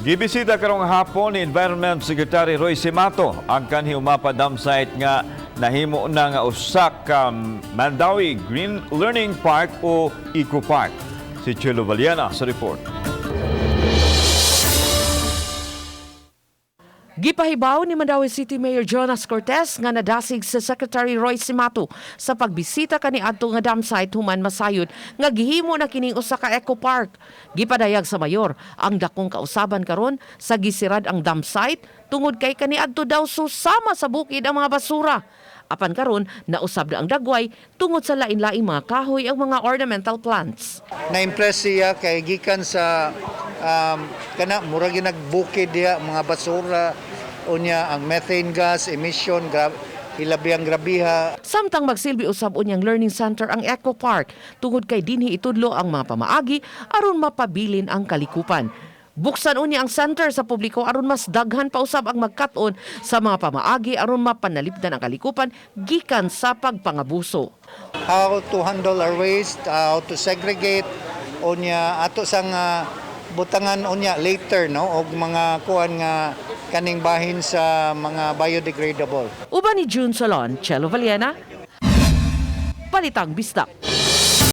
Gibisita karong hapon ni Environment Secretary Roy Cimatu ang kanhi Umapa Dam site nga nahimo na nga usa ka Mandaue Green Learning Park o Eco Park. Si Chelo Valiana sa report. Gipahibaw ni Mandaue City Mayor Jonas Cortez nga nadasig sa Secretary Roy Cimatu sa pagbisita kaniadto nga dam site human masayod nga gihimo na kining usa ka eco park. Gipadayag sa mayor ang dakong kausaban karon sa gisirad ang dam site tungod kay kaniadto daw susama sa bukid ang mga basura. Apan karon nausab na ang dagway tungod sa lain-laing mga kahoy ang mga ornamental plants. Na-impress siya kay gikan sa kana murag nagbukid diha mga basura, unya ang methane gas emission hilabi ang grabiha. Samtang magsilbi usab unyang learning center ang Eco Park tungod kay dinhi itudlo ang mga pamaagi aron mapabilin ang kalikupan. Buksan unya ang center sa publiko aron mas daghan pa usab ang magkat-on sa mga pamaagi aron mapanalipdan ang kalikupan gikan sa pagpangabuso. How to handle our waste, how to segregate, unya ato sang butangan unya later, no, og mga kuan nga kaning bahin sa mga biodegradable. Uban ni June Solon, Chelo Valiena, Balitang Bisdak.